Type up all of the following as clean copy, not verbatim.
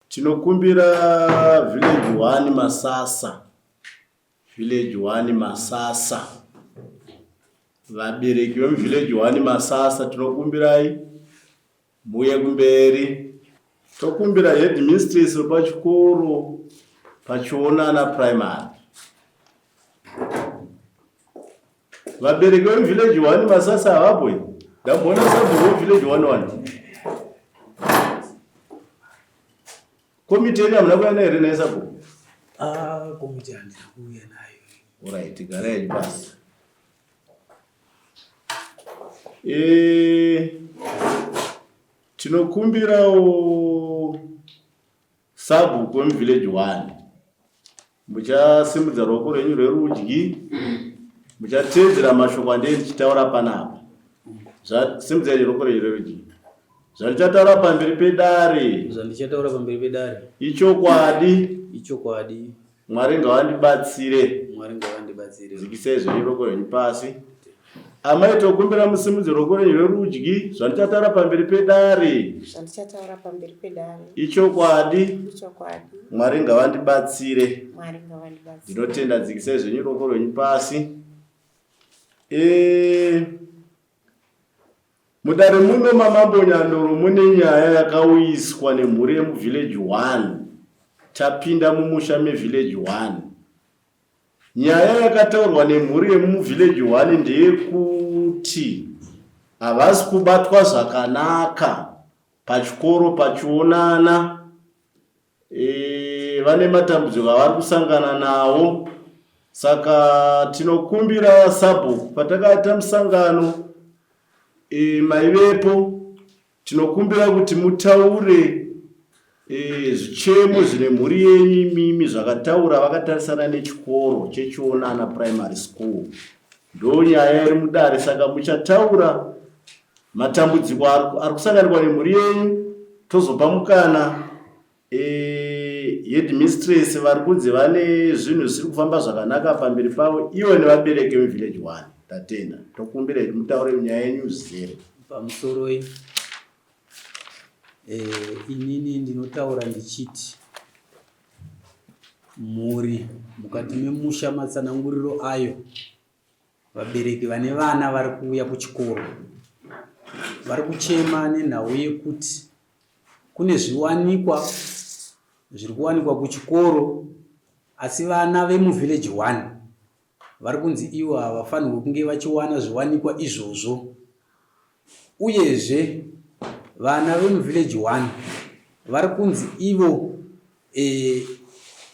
Tinokumbira village 1 Masasa. Village 1 Masasa. Vabereki vemuvillage 1 Masasa tinokumbirai muuye kumberi. Tokumbira headmistress wepachikoro paChionana Primary. Vabereki vemuvillage 1 Masasa havapo here? Ndamboona sabhuku wevillage 1 1. Komiti yenyu hamuna kuuya nayo here nhai sabhuku? Ah, komiti handina kuuya nayo. Alright, garai henyu pasi. Eh, tinokumbirawo Sabhuku wemuvillage one muchasimudza ruoko rwenyu rwerudyi muchateedzera mashoko andee ndichitaura panapa. Simudzai ruoko rwenyu rwerudyi. Zvandichataura pamberi pedare. Zvandichataura pamberi pedare. Ichokwadi. Ichokwadi. Mwari ngavandibatsire. Mwari ngavandibatsire. Dzikisai zvenyu ruoko rwenyu pasi. Amai tokumbira musimudze ruoko rwenyu rwerudyi zvandichataura pamberi pedare. Zvandichataura pamberi pedare. Ichokwadi. Ichokwadi. Mwari ngavandibatsire. Mwari ngavandibatsire. Ndinotenda dzikisai zvenyu ruoko rwenyu pasi. E... Mudare muno maMambo Nyandoro mune nyaya yakauyiswa nemhuri yemuVillage 1. Tapinda mumusha meVillage 1. Nyaya yakataurwa nemhuri yemuVillage 1 ndeyekuti havasi kubatwa zvakanaka pachikoro pachionana e, vane matambudziko avari kusangana nawo saka tinokumbira sabhuku patakaita musangano e, maivepo tinokumbira kuti mutaure e, zvichemo zvine mhuri yenyu imimi zvakataura vakatarisana nechikoro chechionana primary school ndo nyaya iri mudare saka muchataura Matambudziko ari kusanganikwa nemhuri yenyu tozopa mukana e, headmistress vari kunzi vane zvinhu zvisiri kufamba zvakanaka pamberi pavo ivo nevabereki vevillage one. Tatenda, tokumbira kuti mutaure nyaya yenyu zvizere. Pamusoroi e, inini ndinotaura ndichiti mhuri mukati memusha matsananguriro ayo Vabereki vane vana vari kuuya kuchikoro vari kuchema nenhau yekuti kune zviwanikwa zviri kuwanikwa kuchikoro asi vana vemuvillage one vari kunzi ivo havafanirwe kunge vachiwana zviwanikwa izvozvo. Uyezve vana vemuvillage one vari kunzi ivo e,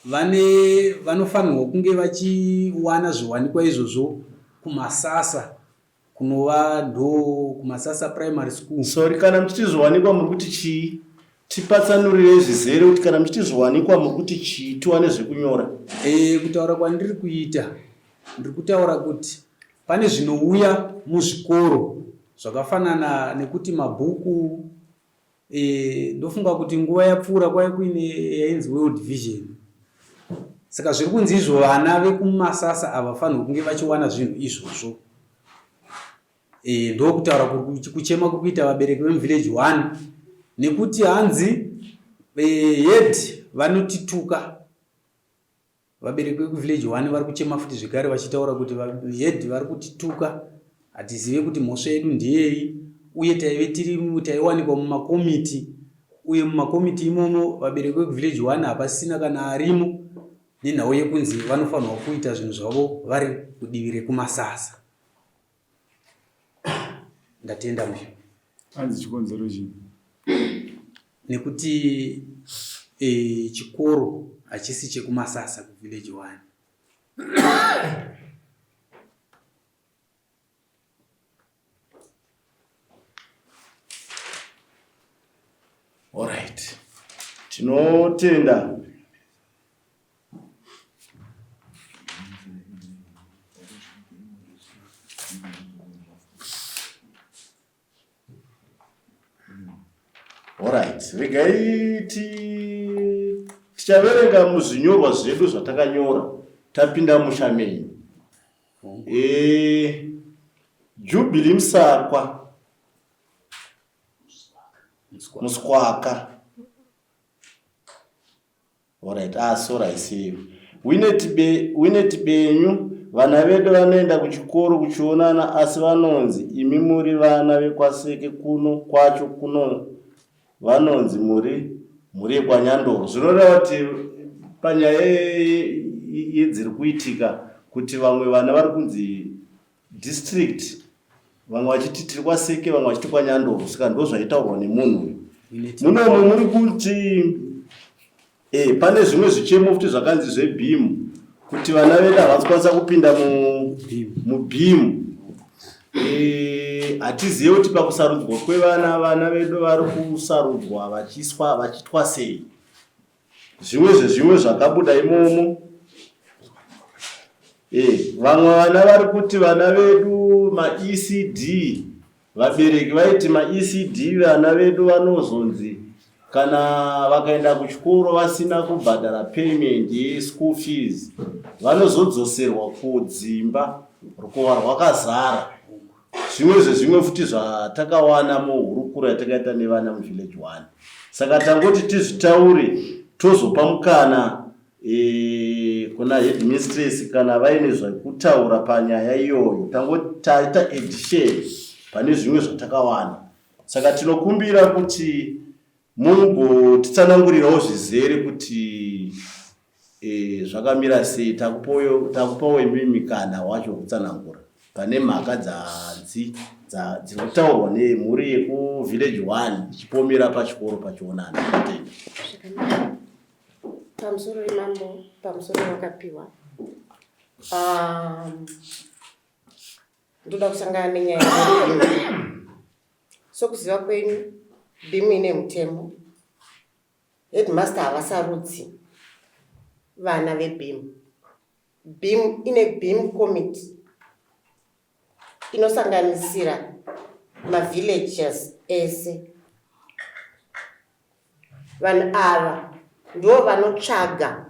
vane vanofanirwa kunge vachiwana zviwanikwa izvozvo kumasasa kunova ndo kumasasa primary school. Sorry, kana muchiti zviwanikwa muri kuti chii? Tipatsanurirei zvizere kuti kana muchiti zviwanikwa muri kuti chii tiwane zvekunyora. E, kutaura kwandiri kuita ndiri kutaura kuti Pane zvinouya muzvikoro zvakafanana nekuti mabhuku e, ndofunga kuti nguva yapfuura kwaive kuine yainzi World Vision. Saka zviri kunzi izvo vana vekumasasa havafanirwi kunge vachiwana zvinhu izvozvo. E, ndokutaura kuchema kuri kuita vabereki vemuvillage one nekuti hanzi e, head vanotituka Vabereki vekuvillage one vari kuchema futi zvekare vachitaura kuti head vari kutituka hatizive kuti mhosva yedu ndeyei uye taive tiri taiwanikwa mumakomiti uye mumakomiti imomo vabereki vekuvillage one hapasisina kana arimo nenhau yekunzi vanofanirwa kuita zvinhu zvavo vari kudivi rekumasasa. Ndatenda mbuya. Hanzi chikonzero chii? Nekuti e, chikoro hachisi chekumasasa kuvillage one. Alright. Tinotenda. Alright, regai ti tichaverenga muzvinyorwa zvedu zvatakanyora tapinda musha menyu. Eh, Jubilee Musakwa Muswaka. Alright, ah sorry I see you. Winnet be Winnet Benyu vana vedu vanoenda kuchikoro kuchionana asi vanonzi imi muri vana vekwaSeke kuno kwacho kuno vanonzi muri mhuri yekwaNyandoro. Zvinoreva kuti panyaya yedziri kuitika kuti vamwe vana vari kunzi district vamwe vachiti tiri kwaseke vamwe vachiti kwanyandoro saka ndo zvaitaurwa nemunhu uyu munomu muri kuti e, pane zvimwe zvichemo futi zvakanzi zvebhimu kuti vana vedu havasi kukwanisa kupinda mubhimu e, hatizive kuti pakusarudzwa kwevana vana vedu vari kusarudzwa vachiswa vachitwa sei Zvimwe zvezvimwe zvakabuda imomo. Eh, vamwe vana vari kuti vana vedu maECD, vabereki vaiti maECD vana vedu vanozonzi kana vakaenda kuchikoro vasina kubhadhara payment yeschool fees vanozodzoserwa kudzimba rukova rwakazara. Zvimwe zvezvimwe futi zvatakawana muhurukuro yatakaita nevana muvillage one. Saka tangoti tizvitaure tozopa mukana e, kuna headmistress kana vaine zvekutaura panyaya iyoyo. Tangoti taita addition pane zvimwe zvatakawana. Saka tinokumbira kuti Mugotitsanangurirawo zvizere kuti e, zvakamira sei takupawo imi mikana wacho wekutsanangura pane mhaka dzanzi dzinotaurwa nemhuri yekuvillage one ichipomera pachikoro pachionana. Zvakanaka. Pamusoro imambo, pamusoro wakapiwa. Um, ndoda kusangana nenyaya Sokuziva kwenyu, BEAM ine mutemo. Headmaster havasarudzi vana veBEAM. BEAM ine BEAM committee inosanganisira mavillagers ese. Vanhu ava ndivo vanotsvaga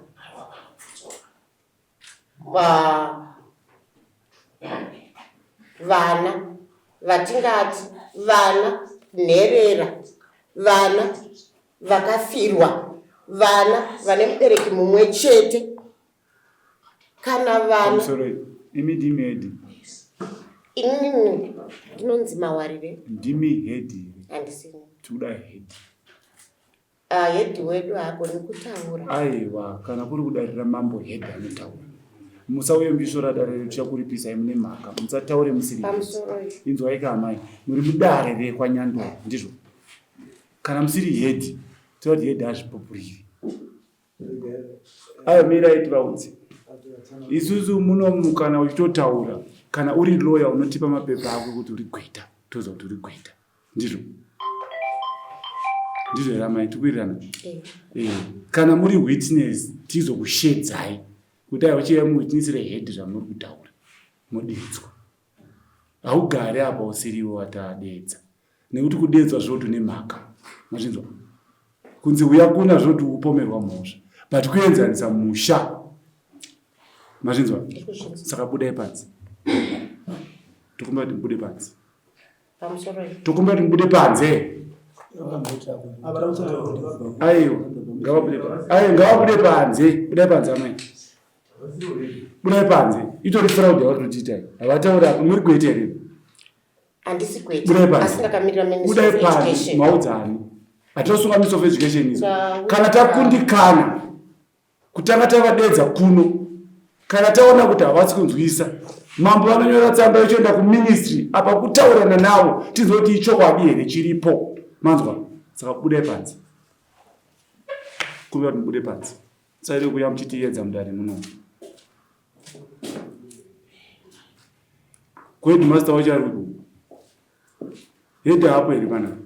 vana vatingati vana nherera vana vakafirwa vana vane mubereki mumwe chete kana vana imi ndimi hedi inini ndinonzi mawarire ndimi hedi handisini tikuda hedi Ah, head wedu haagoni kutaura. Aiwa, kana kuri kudarira mambo head anotaura. Musauye muchisvora dare redu tichakuripisai mune mhaka. Musataure musiri. Pamusoro. Inzwai ka amai, muri mudare rekwaNyandoro, ndizvo. Kana musiri head, toda kuti head azvipupurire. Ayo mirai tivaudze. Isusu munomu kana uchitotaura, kana uri lawyer unotipa mapepa ako kuti uri gweta, toziva kuti uri gweta. Ndizvo. Ndizvo here amai tikuwirirana? Eh. Eh. Kana muri witness tizokushedzai kuti aiwa chiuya muwitnessire head zvamuri kutaura. Modedzwa. Haugari apa usiriwe watadedza. Nekuti kudedzwa zvinoti une mhaka. Mazvinzwa? Kunzi uya kuna zvinoti upomerwa mhosva. But kuenzanisa musha. Mazvinzwa? Saka budai panze. Tokumbira kuti mubude panze. Tokumbira kuti mubude panze. Aiwa, ngavabude panze. Aiwa, ngavabude panze. Budai panze amai. Budai panze. Itori fraud yavari kutiita. Havatauri apa muri kuita here? Handisi kuita. Budai panze. Asi ndakamirira Ministry Budai of panze. Education. Maudza ani? Hatinosunga Ministry of Education izvo. Taura. Kana takundikana Kutanga tavadedza kuno kana taona kuti havasi kunzwisa mambo vanonyora tsamba yochienda kuministry apa kutaurirana navo tinzwe kuti ichokwadi here chiripo manzwa saka budai panze kumbira kuti mubude panze saire kuya muchitiyedza mudare muno kuheadmaster wacho ari kudu head hapo here pana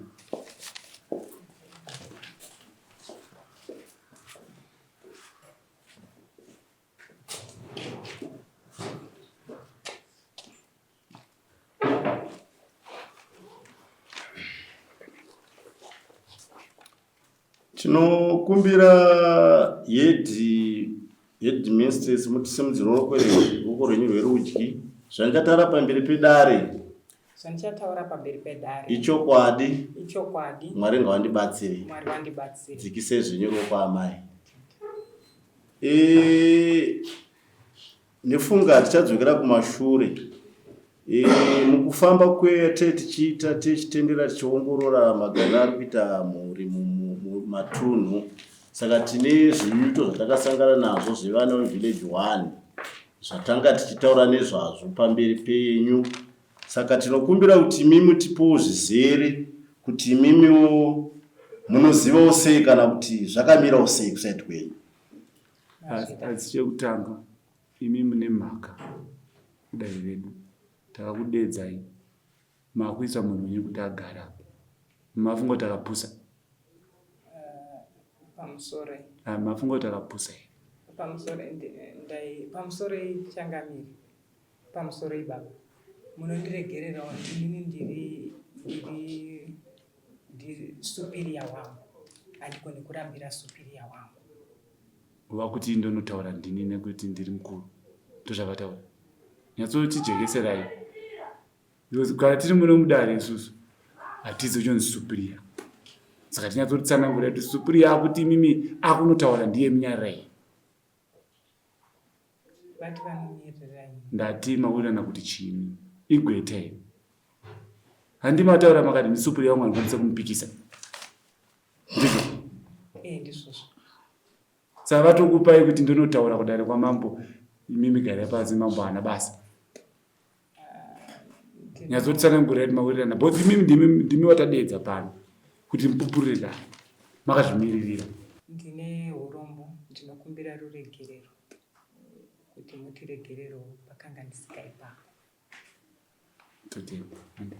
Tinokumbira head headmistress mutisimudzire ruoko rwenyu rwerudyi zvandichataura pamberi pedare Zvandichataura pamberi pedare. Ichokwadi. Ichokwadi. Mwari ngavandibatsire. Mwari vandibatsire. Dzikisei zvenyu ruoko amai. E, nefunga tichadzokera kumashure e, mukufamba kwete tichiita tichitendera tichiongorora magariro ari kuita mhuri mumatunhu saka tine zvinyuto zvatakasangana nazvo zvevana vevillage one zvatanga tichitaura nezvazvo pamberi penyu Saka tinokumbira kuti imi mutipewo zvizere kuti imimiwo munozivawo sei kana kuti zvakamirawo sei kusaidi kwenyu. Asi chekutanga imi mune mhaka kudai vedu takakudedzai makuisa munhu wenyu kuti agare apa mafunga kuti akapusa pamusoroi ah, mafunga kuti akapusa here pamusoroi changamire Pamusoroi baba. Munondiregererawo inini ndiri ndiri ndiri superior wangu. Handikoni kurambira superior wangu. Vakuti ndonotaura ndini nekuti ndiri mukuru. Ndozvavataura. Nyatsotijekeserai. Because kana tiri muno mudare isusu hatizi kuchonzi superior. Saka tinyatsotsanangura kuti superior akuti imimi akunotaura ndiye munyararai. Vati vanomirira ini. Ndati mawirirana kuti chii? Igweta iri. Handi mataura makati ndisupuri yangu andikwanisa kumupikisa. Ndizvo. Eh ndizvozvo. Saka vatokupai kuti ndonotaura kudare kwamambo imimi garai pasi mambo haana basa. Nyatsotsanangurira kuti mawirirana both imimi ndimi ndimi watadeedza pano kuti mupupurire dare makazvimiririra. Ndine urombo ndinokumbira ruregerero kuti mutiregererewo pakanganisika ipapo. Totenda.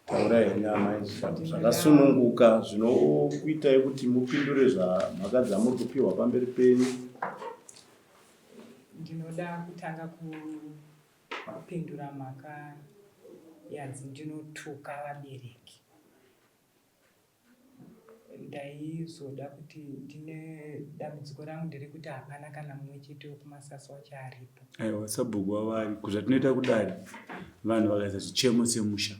Taurai henyu amai zvakasununguka zvinokuitai kuti mupindure zvamhaka dzamuri kupiwa pamberi penyu. Ndinoda kutanga kupindura mhaka yanzi ndinotuka vabereki. Ndaizoda kuti ndine dambudziko rangu nderekuti hapana kana mumwe chete wekumasasi wacho aripo. Aiwa sabhuku wavo ariko. Zvatinoita kudare vanhu vakaisa zvichemo semusha.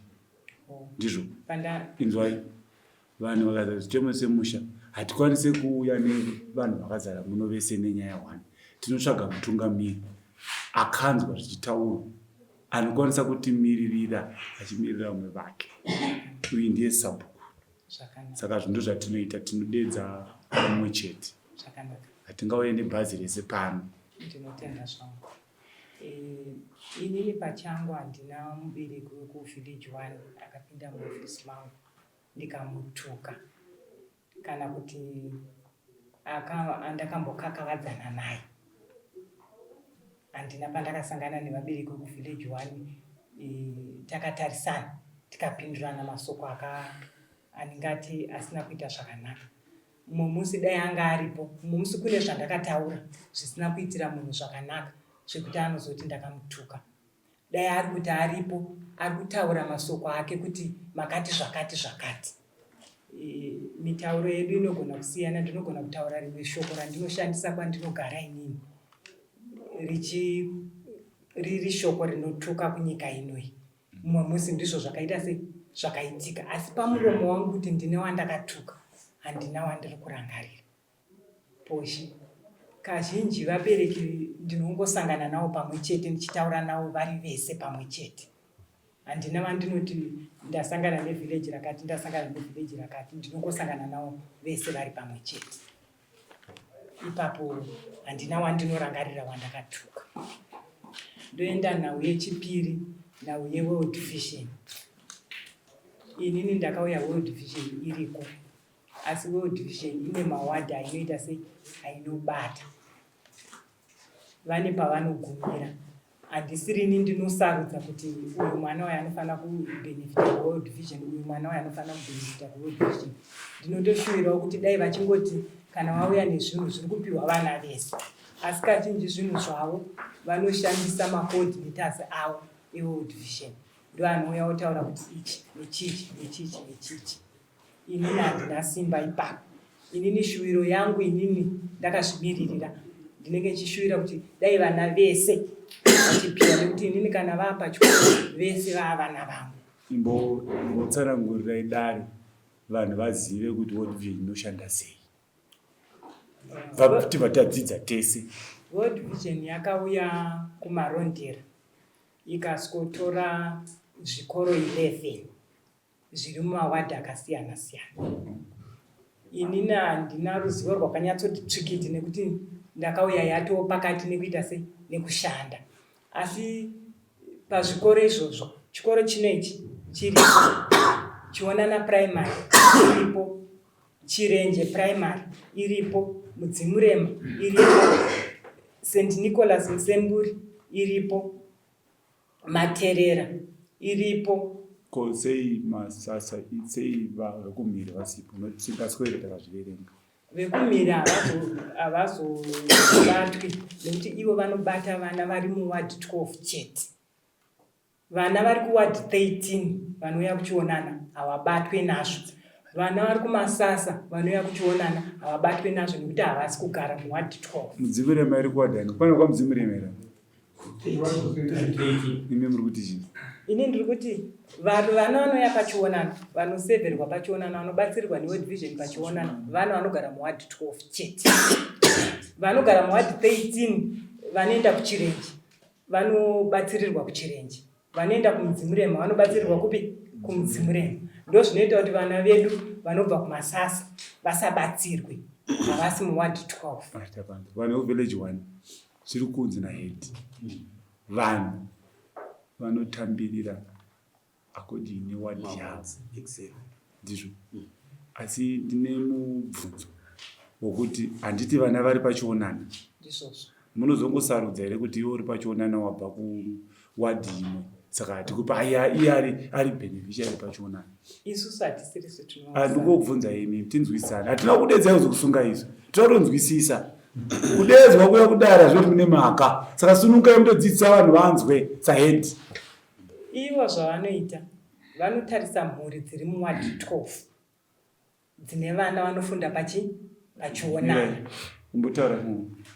Oh. Ndizvo. Panda Inzwai. Vanhu vakaisa zvichemo semusha hatikwanise kuuya nevanhu vakazara muno vese nenyaya one. Tinotsvaga mutungamiri akanzwa zvichitaurwa anokwanisa kutimiririra achimirira vamwe vake. Uyu ndiye sabhuku. Saka zvinhu ndozvatinoita tinodedza mumwe chete. Hatingauye nebhazi rese pano. Ndinotenda zvangu. Eh, inini pachangu handina mubereki wekuvillage one akapinda muofisi mangu ndikamutuka kana kuti andakambokakavadzana naye handina pandakasangana nevabereki vekuvillage one e, takatarisana tikapindurana masoko aka andingati asina kuita zvakanaka mumwe musi dai anga aripo mumwe musi kune zvandakataura zvisina kuitira munhu zvakanaka zvekuti anozoti ndakamutuka Dai ari kuti aripo ari kutaura masoko ake kuti makati zvakati zvakati. E, mitauro yedu inogona kusiyana, ndinogona kutaura rimwe shoko randinoshandisa kwandinogara inini richi riri shoko rinotuka kunyika inoyi. Mumwe musi ndizvo zvakaita sei zvakaitika, asi pamuromo wangu kuti ndine wandakatuka handina wandiri kurangarira. Poshi. Kazhinji vabereki ndinongosangana navo pamwe chete ndichitaura navo vari vese pamwe chete. Handina vandinoti ndasangana nevillage rakati ndasangana nevillage rakati ndinongosangana navo vese vari pamwe chete. Ipapo handina wandinorangarira wandakatuka. Ndoenda nhau yechipiri nhau yeWorld Vision. Inini ndakauya World Vision iriko Asi World Vision ine mawadhi ainoita sei ainobata. Vane pavanogumira. Handisirini ndinosarudza kuti uyu mwana uyu anofanira kubenefita kuWorld Vision, uyu mwana uyu anofanira kubenefita kuWorld Vision. Ndinotoshuwirawo kuti dai vachingoti kana vauya nezvinhu zviri kupiwa vana vese. Asi kazhinji zvinhu zvavo vanoshandisa macoordinators avo eWorld Vision. Ndoanouya otaura kuti ichi nechichi nechichi nechichi. Inini handina simba ipapo. Inini shuwiro yangu inini ndakazvimiririra ndinenge ndichishuwira kuti dai vana vese vachipiwa nekuti inini kana vaa pachikoro vese vaa vana vangu. Imbotsanangurirai dare vanhu vazive kuti World Vision inoshanda sei. Tibva tadzidza tese. World Vision yakauya kuMarondera ikasikotora zvikoro 11 zviri mumawadhi akasiyana siyana. Inini handina ruzivo rwakanyatsoti tsvikiti nekuti ndakauya yatoo pakati nekuita sei nekushanda. Asi pazvikoro izvozvo chikoro chino ichi chiripo, Chionana Primary iripo, Chirenje Primary iripo, Mudzimurema iripo, St Nicholas Musemburi iripo, Materera iripo. Ko sei masasa sei vekumhiri vasipo nokuti tingaswere takazviverenga. Vekumhiri havazobatwi nekuti ivo vanobata vana vari muward 12 chete. Vana vari kuward 13 vanouya kuchionana havabatwe nazvo. Vana vari kumasasa vanouya kuchionana havabatwe nazvo nekuti havasi kugara muward 12. Mudzimurema iri kuward ani? Pane kwaMudzimurema here? Imi muri kuti chii? Ini ndiri kuti vanhu vana vanouya pachionana vanoseverwa pachionana vanobatsirirwa neWorld Vision pachionana vana vanogara muward 12 chete. Vanogara muward 13 vanoenda kuchirenje vanobatsirirwa kuchirenje vanoenda kumudzimurema vanobatsirirwa kupi kumudzimurema ndozvinoita kuti vana vedu vanobva kumasasa vasabatsirwe havasi muward 12 vanhu vevillage 1 zviri kunzi nahead vanhu vanotambirira according neward yavo ndizvo asi ndine mubvunzo wokuti handiti vana vari pachionana munozongosarudza here kuti iwe uri pachionana wabva kuwadhi imwe saka hatikupa aya iye ari ari beneficiary pachionana isusu hatisirisu andikobvunza imi tinzwisisane hatina kudedzai kuzokusunga izvo tinotonzwisisa kudedzwa kuya kudara zvinoti mune mhaka saka sunungai mutodzidzisa vanhu vanzwe sahead Ivo zvavanoita vanotarisa mhuri dziri muward 12 dzine vana vanofunda pachi pachionana. Umbotaura.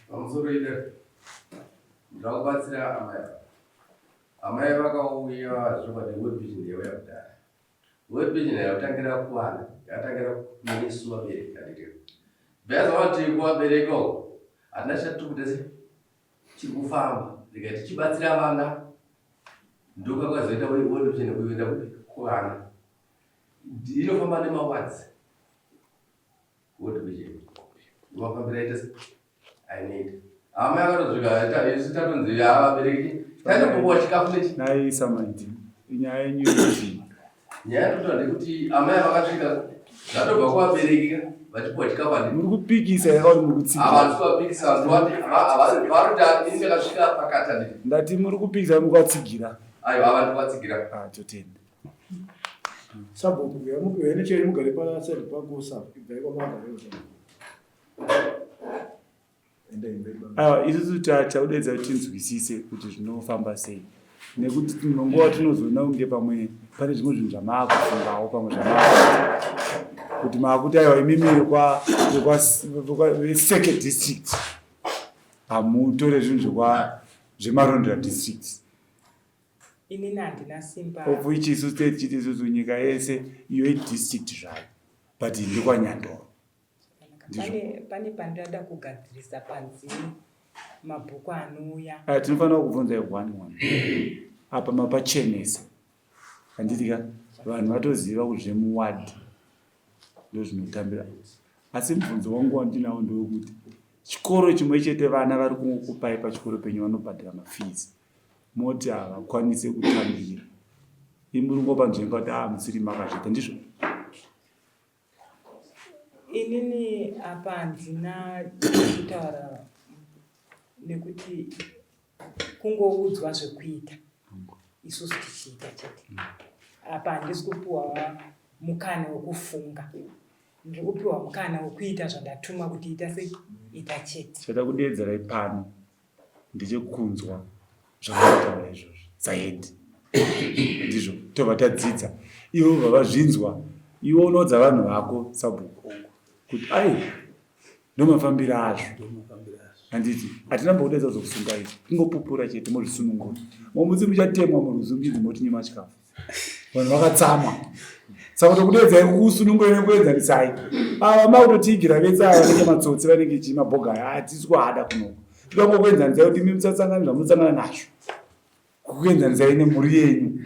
Pamusoro ida ndoda kubatsira amai ava. Amai vakauya zvokwadi World Vision yauya kudhara. World Vision yakutangira kuvana, yakatangira kunesu vabereki handiti. Bvayazoona kuti kuvabereki uko hatina chatiri kuita sei Chiri kufamba rega tichibatsira vana ndokakazoita world vision kuenda kupi kuvana inofamba nemawards world vision mafambiro aita ainoita amai akatosvika isu tatonzi vabereki taitopuwa chikafu nechi nai samaiti nyaya yenyu yekuti nyaya yatotaura ndekuti amai vakasvika zvatobva kuvabereki ka vachipuwa chikafu handi muri kupikisa here kana muri kutsigira havasi kuvapikisa varoti ini ndakasvika pakati handiti ndati muri kupikisa muri kuvatsigira aiwa havandi kuvatsigira ah totenda Sabhuku, ibvai nechenyu mugare paside pako sabhuku, ibvai kwamakagara ivo sabhuku. Aiwa isusu taudedza kuti tinzwisise kuti zvinofamba sei nekuti dzimwe nguva tinozoona kunge pamwe pane zvimwe zvinhu zvamaakufungawo pamwe zvamaakuti kuti maakuti aiwa imimi vekwaSeke district hamutore zvinhu zvekwa zveMarondera district Inini handina simba. Of which isu state chiti isusu nyika yese iyo idistrict zvayo but ndekwaNyandoro. Pane, pane pandada kugadzirisa panzi mabhuku anouya. Ah, tinofanira kubvunza one one apa mapachenesa handiti ka vanhu vatoziva kuti zvemuward ndozvinotambira asi mubvunzo wangu wandinawo ndewekuti chikoro chimwe chete vana vari kungokupai pachikoro penyu vanobhadhara mafees moti havakwanise kutambira imi muri kungopa nzvenga kuti a ah, musiri makazviita ndizvo Inini apa handina kutaura nekuti kungoudzwa zvekuita isusu tichiita chete. Apa handisi kupiwa mukana wekufunga, ndiri kupiwa mukana wekuita zvandatumwa kuti ita sei, ita chete. Chatakudeedzerai pano ndechekunzwa zvavanotaura izvozvo sahead ndizvo tobva tadzidza ivo bva vazvinzwa iwe unoudza vanhu vako sabhuku kuti ai ndomafambiro azvo handiti hatina mbokudaidza kuzokusunga izvi kungopupura chete mozvisunungura momutsi muchatemwa muruzunginzi motinyima chikafu. Vanhu vakatsamwa. Saka tokudeedzai kukusunungurai nekuenzanisai. Ava makutotiigira vese ava vanenge matsotsi vanenge chii mabhoga aya hatisi kuada kunoku. Toda kungokuenzanisai kuti imi musasangane zvamunosangana nazvo. Kukuenzanisai nemhuri yenyu.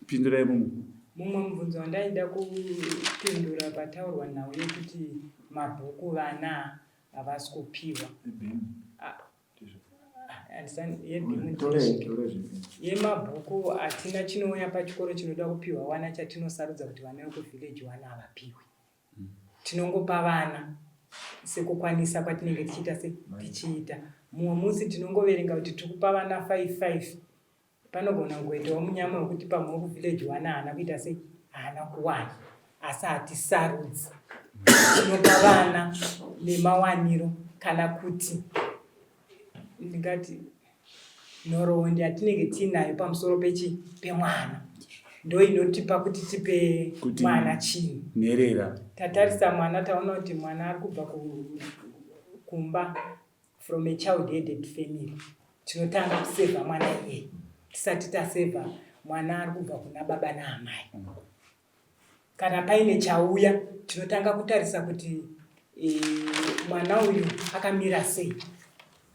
Pindurai mumwe. Mumwe mubvunzo wandaida kupindura pataurwa nhau yekuti mabhuku vana havasi kupiwa. Yemabhuku hatina chinouya pachikoro chinoda kupiwa wana chatinosarudza kuti vana vekuvillage wana havapiwi. Tinongopa vana sekukwanisa kwatinenge tichiita se tichiita. Mumwe musi tinongoverenga kuti tiri kupa vana 5 5 Panogona kungoitawo munyama wekuti pamwe wekuvillage one haana kuita sei, haana kuwana, asi hatisarudzi. Tinopa vana nemawaniro kana kuti ndingati nhoroondo yatinenge tiinayo pamusoro pechi pemwana ndo inotipa kuti tipe Kuti mwana chinhu. Nherera. Tatarisa mwana taona kuti mwana ari kubva kumba From a child headed family tinotanga kusevha mwana iyeye tisati tasevha mwana ari kubva kuna baba naamai. Kana paine chauya tinotanga kutarisa kuti e, mwana uyu akamira sei,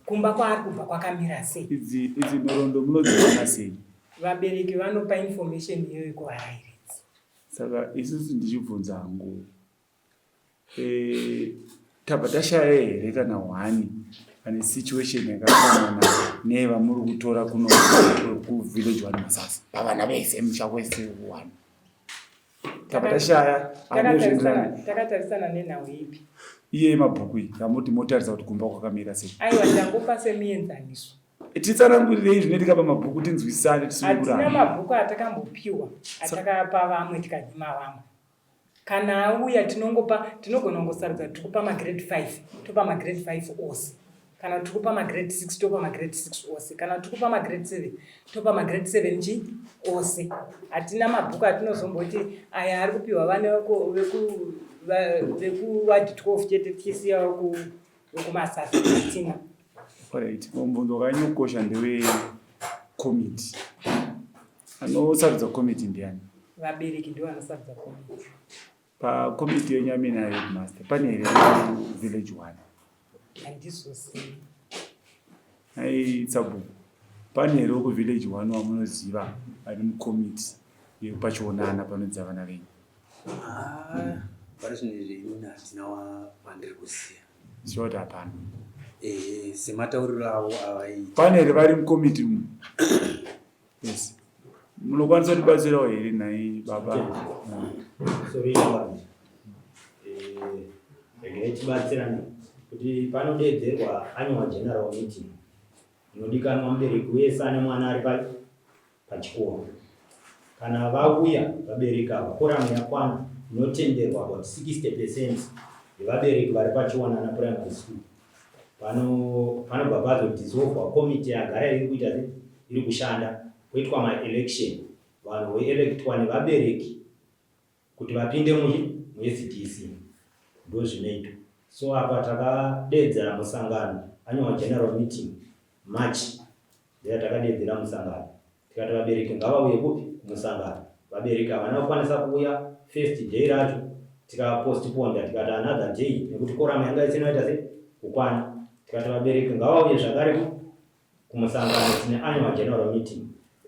kumba kwaari kubva kwakamira sei. Idzi idzi nhoroondo munodziona sei? Vabereki vanopa information iyoyo kuvarairidzi. Saka isusu ndichibvunza hangu Eh, tabva tashaya here kana one ane situation yakafanana neyevamuri kutora kuno kuvillage one masasa pavana vese musha wese one tabva tashaya anezvindirana takatarisana nenhau ipi iye mabhuku iyi yamuti motarisa kuti kumba kwakamira sei aiwa tangopa semienzaniso Titsanangurirei zvinoitika pamabhuku tinzwisisane tisunungurane. Hatina mabhuku atakambopiwa atakapa vamwe tikanyima vamwe. Kana auya tinongopa tinogona kungosarudza kuti tikupa magrade 5 topa magrade 5 ose. Kana kuti tikupa magrade 6 topa magrade 6 ose. Kana kuti tikupa magrade 7 topa magrade 7 chi ose. Hatina mabhuku atinozomboti aya ari kupiwa vana veku veku ward 12 chete tichisiya veku vekumasasa hatina. Alright, mubvunzo wakanyanya ndewe committee. Anosarudza committee ndiani? Vabereki ndivo vanosarudza committee. Pa committee yenyu amina headmaster pane here village one? Handizozivi. Ai sabhuku, pane here weku village one wamunoziva ari mucommittee yepachionana panodzidza vana venyu? Ah, pari zvino izvi inini handina wandiri kuziva. Ziva kuti hapana. Eh, sematauriro avo avaita. Pane here vari mukomiti umu? Yes. Munokwanisa kutibatsirawo here nhai baba? Sorry, Yawanda. Eh, regai tibatsirane kuti panodeedzerwa annual general meeting inodikanwa mubereki wese ane mwana ari pai pachikoro. Kana vauya vabereki ava koramu yakwana inotenderwa about 60 percent yevabereki vari paChiwanana Primary School. Pano panobva pazodissolvwa committee yagara iri kuita se iri kushanda poitwa maelection vanhu voelectwa nevabereki kuti vapinde muchi muSDC ndozvinoitwa. So apa takadeedzera musangano annual general meeting March ndoyatakadeedzera musangano tikati vabereki ngavauye kupi kumusangano. Vabereki havana kukwanisa kuuya first day racho tikapostponda tikati another day nekuti koramu yanga isina kuita sei kukwana tikati vabereki ngavauye zvakare kumusangano tine annual general meeting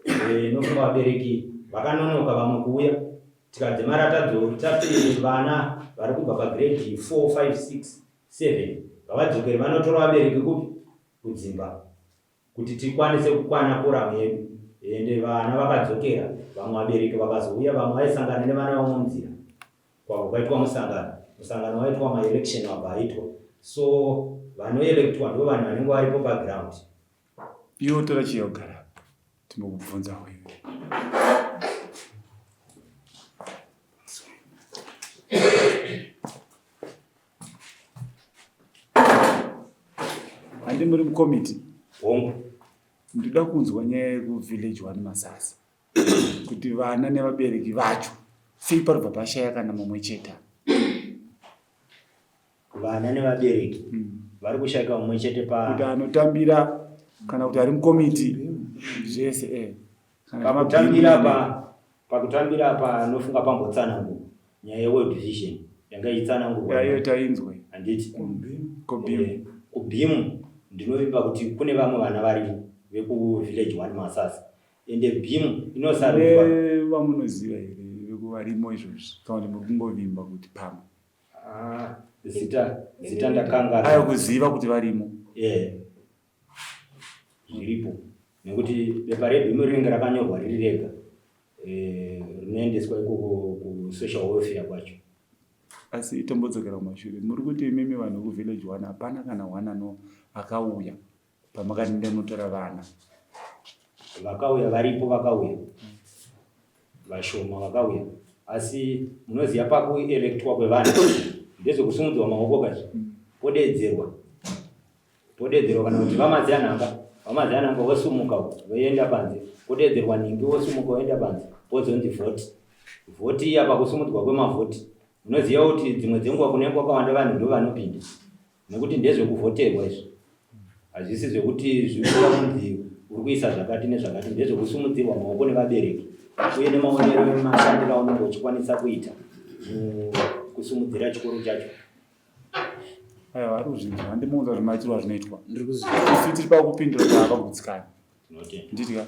eh, nofunga vabereki vakanonoka vamwe kuuya tikadzimara tati vana vari kubva pagrade 4 5 6 7 ngavadzokere vanotora vabereki kupi kudzimba kuti tikwanise kukwana koramu yedu ende vana vakadzokera vamwe vabereki vakazouya vamwe vaisangana nevana vamwe munzira kwabva kwaitwa musangano musangano waitwa maelection wabva aitwa so vanoelectwa ndo vanhu vanenge varipo paground Iwe tora chiya ugara timbokubvunzawo iwe. Handi muri mukomiti? Hongu. Ndoda kunzwa nyaya yekuvillage one Masasa kuti vana nevabereki vacho sei parubva pashaya kana mumwe chete. Vana nevabereki hmm. vari kushaika mumwe chete pa kuti anotambira kana kuti ari mukomiti zvese eh. Pakutambira pa. Pakutambira apa nofunga pambotsanangurwa nyaya yeWorld Vision yanga ichitsanangurwa. Iyo tainzwa. Handiti? KuBeam. Eh, KuBeam ndinovimba kuti kune vamwe vana varimo vekuvillage one Masasa. Ende Beam inosarudzwa. Vamunoziva here vekuvarimo izvozvi kana kuti muri kungovimba kuti pamwe? Ah, zita zita ndakanga. Ayo kuziva kuti varimo. Eh. Zviripo nekuti bepa reBeam rinenge rakanyorwa riri rega. Eh, rinoendeswa ikoko kusocial welfare kwacho. Asi tombodzokera kumashure. Muri kuti imimi vanhu vekuvillage one hapana kana one ano akauya pamakati ndinotora vana. Vakauya varipo vakauya. Vashoma vakauya. Asi munoziva pakuelectwa kwevanhu ndezvekusumudzwa maoko kachi. Podeedzerwa. Podeedzerwa kana kuti vamazianhanga, vamazianhanga vosumuka voenda panze. Podeedzerwa nhingi vosumuka voenda panze. Pozonzi vhoti. Vhoti iya pakusumudzwa kwemavhoti. Munoziva kuti dzimwe dzenguva kunenge kwakawanda vanhu ndovanopinda. Nekuti ndezvekuvhoterwa izvi. Hazvisi zvekuti zviri kuda kunzi uri kuisa zvakati nezvakati, ndezvekusumudzirwa maoko nevabereki uye nemaonero emashandiro aunenge uchikwanisa kuita kusumudzira chikoro chacho. Aiwa, vari kuzvinzwa, handimuudza kuti maitirwo azvinoitwa. Isu tiri pakupindura kuti havagutsikani. Nditi ka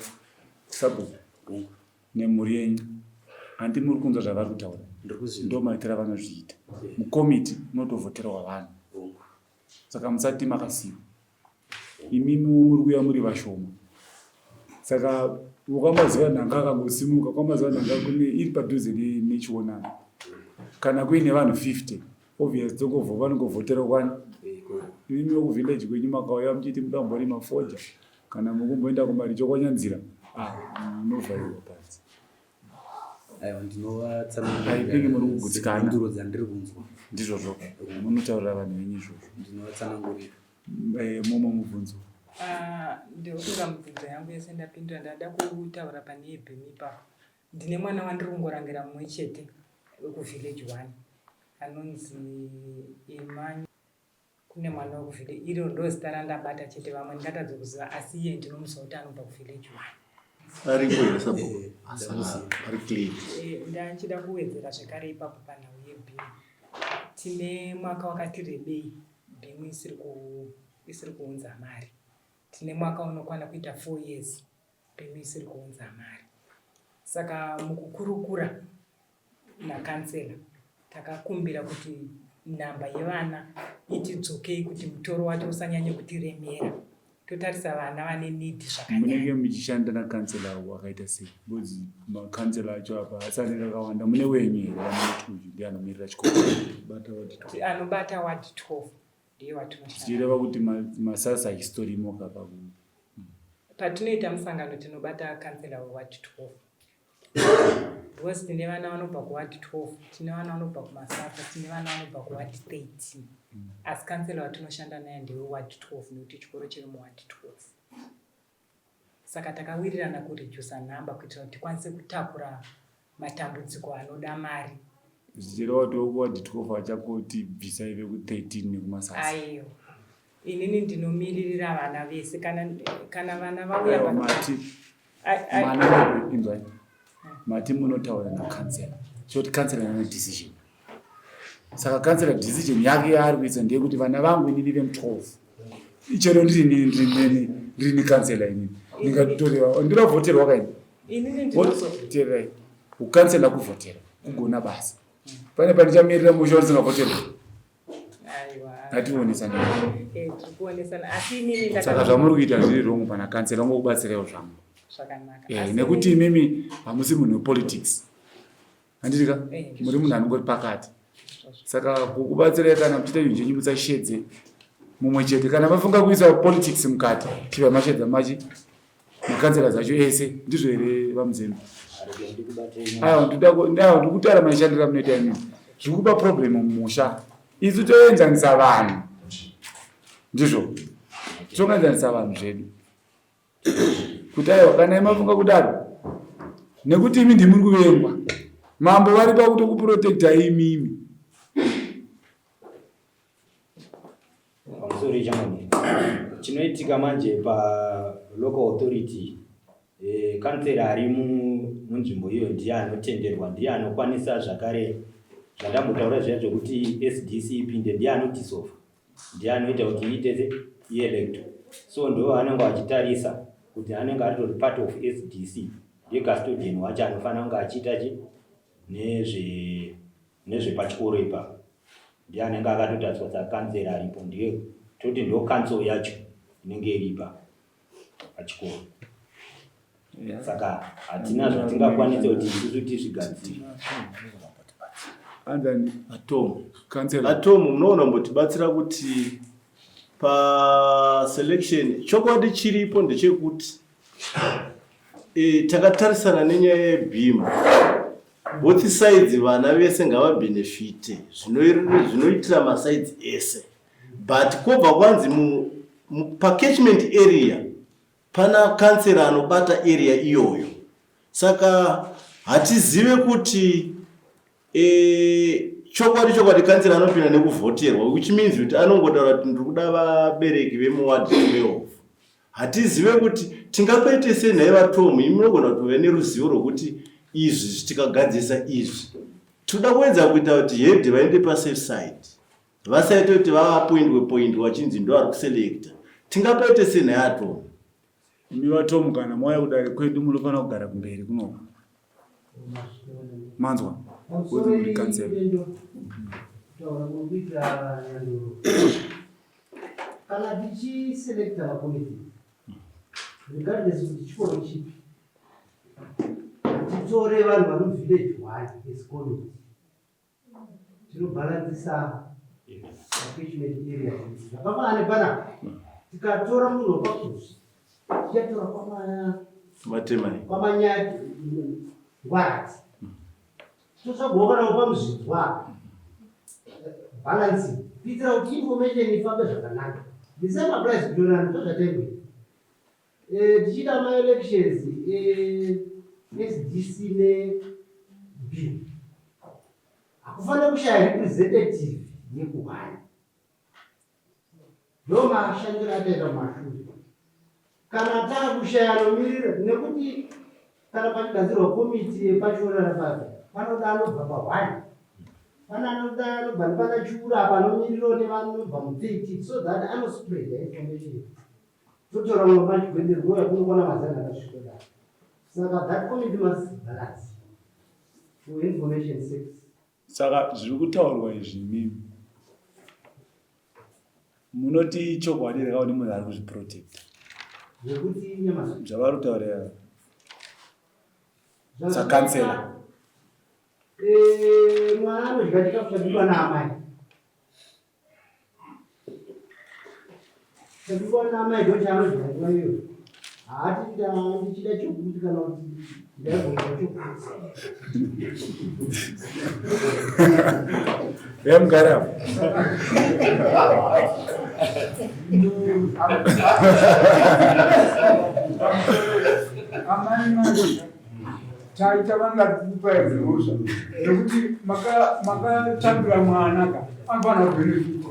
sabhuku nemhuri yenyu handi muri kunzwa zvavari kutaura, ndo maitiro avanozviita mukomiti munotovhoterwa vanhu saka musati makasiwa imimiwo muri kuya muri vashoma saka kwamazuva nhanga akangosimuka kwamazuva nhanga kune iri padhuze nechionano kana kuine vanhu 50 obvious dzokovho vanongovhotera kwani imimiwo kuvillage kwenyu makauya muchiti muda kumborima foja kana mukumboenda kumaricho kwanyanzira ah, munovharirwa panze Aiwa ndinovatsanangurira muri kugutsikana mhinduro dzandiri kunzwa. Ndizvozvo. Munotaurira vanhu venyu izvozvo. Ndinovatsanangurira. Eh, mumwe mubvunzo. Ah, ndinofunga mibvunzo yangu yese ndapindura ndada kutaura pane yebhemi ipapo. Ndine mwana wandiri kungorangira mumwe chete wekuvillage one anonzi Emmanuel. Kune mwana wekuvillage iro ndozita randabata chete vamwe ndingatadza kuziva asi iye ndinomuziva kuti anobva kuvillage one. Aripo here sabhuku? Eh, Ari clear. Eh, Ndachida kuwedzera zvekare ipapo panhau yebhimu. Tine mwaka wakati rebei bhimu isiri ku isiri kuunza mari. Tine mwaka unokwana kuita 4 years bhimu isiri kuunza mari. Saka mukukurukura nakansela takakumbira kuti nhamba yevana itidzokei kuti mutoro wacho usanyanye kutiremera totarisa vana vane need zvakanyanya. Munenge muchishanda nakansela wakaita sei? Because makansela acho apa asi anenge akawanda. Mune wenyu here wamunoti uyu ndiye anomirira chikoro? Anobata ward 12 ndiye watinoshanda. Zvichireva kuti masasa historimo kapa. Patinoita musangano tinobata kansela weward 12. Because tine vana vanobva kuward 12, tine vana vanobva kuMasasa, tine vana vanobva kuward 13. Asi kansela watinoshanda naye ndewe ward 12 nekuti chikoro chiri muward 12. Saka takawirirana kureducer number kuitira kuti tikwanise kutakura matambudziko anoda mari. Zvichireva kuti wekuward 12 achangoti bvisai veku 13 nekuMasasa. Aiwa. Inini ndinomiririra vana vese kana kana vana vauya Aiwa, mati mwana inzwai mati munotaura nakansela choti kansela ane decision saka kansela decision yake yaari kuisa ndeyekuti vana vangu inini vemu12 chero ndirini ndirini ndirini kansela inini ndingatoreva ndinovhoterwa kaini tererai kukansela kuvhotera kugona basa pane pandichamirira musha wandisingavhoterwa ngationesane eh, saka zvamuri kuita zviri wrong pana kansela ungokubatsirewo zvangu eh, nekuti imimi hamusi munhu wepolitics handiti ka eh, muri munhu anongori pakati saka kukubatsirai kana muchiita chinhu chenyu musashedze mumwe chete kana mafunga kuisa politics mukati chibva mashedza machi Makansela dzacho ese ndizvo here vaMuzembe? Aiwa ndikutaura mashandiro amunoita imimi zviri kupa problem mumusha. Isu toenzanisa vanhu ndizvo toenzanisa vanhu zvedu kuti aiwa kana imafunga kudaro nekuti imi ndimuri kuvengwa mambo vari pakutokuprotecta imimi. Pamusoro ichamani. Chinoitika manje pa local authority eh, councillor ari mu munzvimbo iyoyo ndiye anotenderwa, ndiye anokwanisa zvakare zvandambotaura zviya zvekuti SDC ipinde, ndiye anodisova, ndiye anoita kuti iite se ielecto. So ndo vanenge vachitarisa kuti anenge aritori part of SDC, ndiye custodian wacho anofanira kunge achiita chi nezve nezvepachikoro ipapo ndiye anenge akatotariswa sakanzera aripo ndiye toti ndo council yacho inenge iri ipapo pachikoro saka hatina zvatingakwanise kuti isusu tizvigadzire. Atom munoona kumbotibatsira kuti paselection chokwadi chiripo ndechekuti e, takatarisana nenyaya yebeam both sides vana vese ngavabenefite zvinoitira masides ese but kwobva kwanzi pacatchment area pana kansera anobata area iyoyo saka hatizive kuti e, chokwadi chokwadi kansera anopinda nekuvhoterwa which means kuti anongotaura kuti ndiri kuda vabereki vemuward 12 hatizive kuti tingapaite sei nhai vatomu imi munogona kutove neruzivo rwekuti izvi tikagadzirisa izvi tinoda kuedza kuita kuti head vaende pasafe side vasaite kuti vaapoindwe poindwe vachinzi ndo ari kuselecta tingapaite sei nhai atomu Imi vatomu kana mauya kudare kwedu munofanira kugara kumberi kunoko. Manzwa? Kuti muri kansela. Kutaura kuri kuita nyanduro. Kana tichiselecta makomiti regardless kuti chikoro chipi titore vanhu vari muvillage one as committee tinobhalansisa macatchment areas zvakafanana nepanapa tikatora munhu wepakuzvi tichatora kwamanyati ngwarati totsvagawo kana wepamuzvinzwa balancing kuitira kuti information ifambe zvakanaka the same applies kutorana ndozvataingoita Eh, tichiita maelections eh, SDC ne B hakufanira kushaya representative yekuhwani ndo mashandiro ataita mumashure kana taakushaya anomirira nekuti kana pachigadzirwa komiti yepachiorana papi panoda anobva pahwani pane anoda anobva nepana chiura apa anomirirawo nevanobva mu13 so that anospreada information Totora mumwe pachigwende rwouya kunokwana mazana akasvika dai. Saka that committee must balance for information sake. Saka zviri kutaurwa izvi imimi munoti chokwadi here kakuti munhu ari kuzviprotecta Zvekuti nyama zvavari kutaura sakansela Eh, mwana anodya chikafu chabikwa naamai. Chabikwa naamai ndo chaanodya nguva iyoyo. Haati ndichida chokuti kana kuti ndaigona chokuti. Ya mugare apo. Amai manje taita vangatipa mhosva nekuti makatambira mwana ka anofanira kubenefita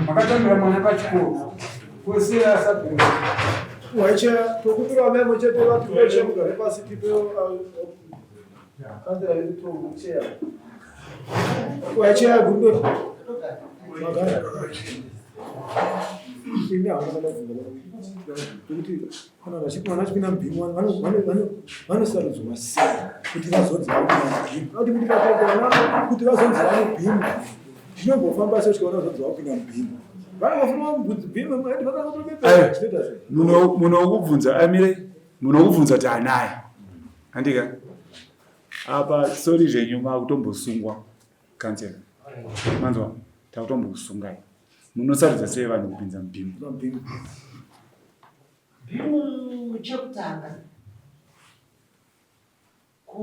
makatambira mwana pachikoro kose asabhenefita Waicha tokumbira memo chete vati waicha mugare pasi tipe kandira yedu tocheya. Waicha gundo. Magara. Ini hauna kana kubvunza nekuti Kana vachipinda vachipinda mubhimu vanosarudzwa sei kuti vazonzi vakupinda mubhimu? Kuti kuti vana kuti vazonzi vamubhimu zvinombofamba sei kusvika vazonzi vakupinda mubhimu? Vanongofamba mubhimu zvinoita sei? Munhu wokubvunza amire munhu wokubvunza kuti anaya handika apa sori zvenyu makutombosungwa kansela manzwa takutombokusungai munosarudza sei vanhu kupinza mubhimu? Bhimu chekutanga ku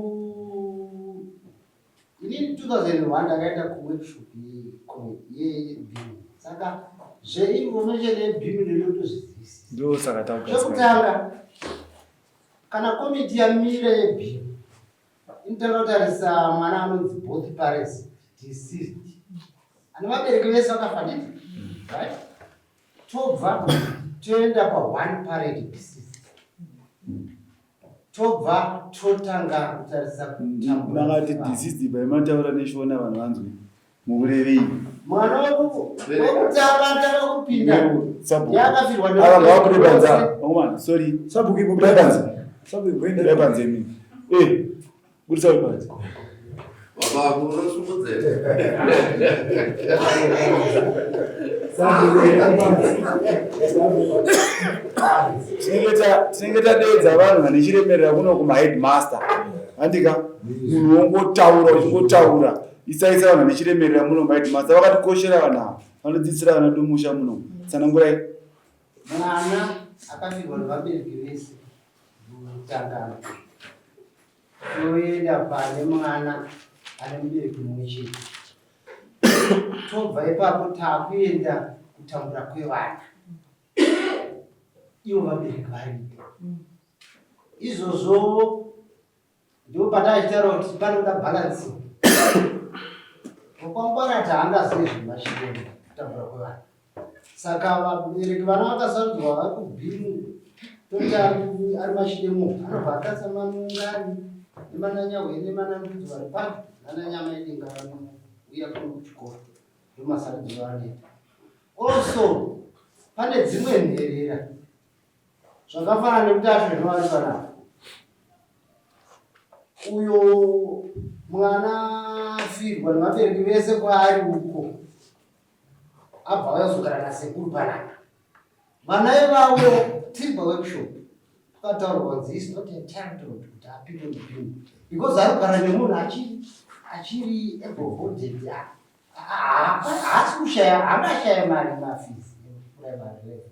inini 2001 ndakaenda kuworkshop yebhimu saka zveinformation yebhimu ndinotozvizivisa ndosaka chekutanga kana komiti yamira yebhimu inotanga kutarisa mwana anonzi both parents deceased ane vabereki vese vakafa nditi right Tobva toenda pa one parent deceased. Tobva totanga kutarisa kutambura. Makati deceased by mataura neshona vanhu vanzwe mukurevei? Mwana wekutanga atanga kupinda yakafirwa ava ngavabude panze ava. Vakomana, sorry. Sabhuku ipo Budai panze. Sabhuku ipo Budai panze imi. Eh, budisa uyu panze. Baba ako unosumudzera. Tinenge tadeedza vanhu vane chiremerera kuno kumaheadmaster. Handika munhu wongotaura uchingotaura isaisa vanhu vane chiremerera muno maheadmaster vakatikoshera vanhu ava vanodzidzisira vana dumusha muno. Tsanangurai. Mwana akafirwa nevabereki vese mutangano toenda pane mwana ane mubereki mumwe chete tobva ipapo takuenda kutambura kwevana ivo vabereki varipo izvozvo ndipo patachitaura kuti panoda bhalansi okwangwarati haangazivi zvemashireni kutambura kwevana Saka vabereki vana vakasarudzwa vari kubhimu toti ari machidemo anobva atarisa manungani nemananyahwe nemanandudzi vari pano nananyamaidinga vanouya kuno kuchikoro ndomasarudziro anoita. Also pane dzimwe nherera zvakafanana nekuti ashweno vari panapa uyo mwana afirwa nevabereki vese kwaari uko abva auya kuzogara nasekuru panapa vana ivavo tiri paworkshop pakataurwa kunzi is not entitled kuti apinde mubhimu because ari kugara nemunhu achiri able bodied haasi kushaya haangashaya mari mafees primary level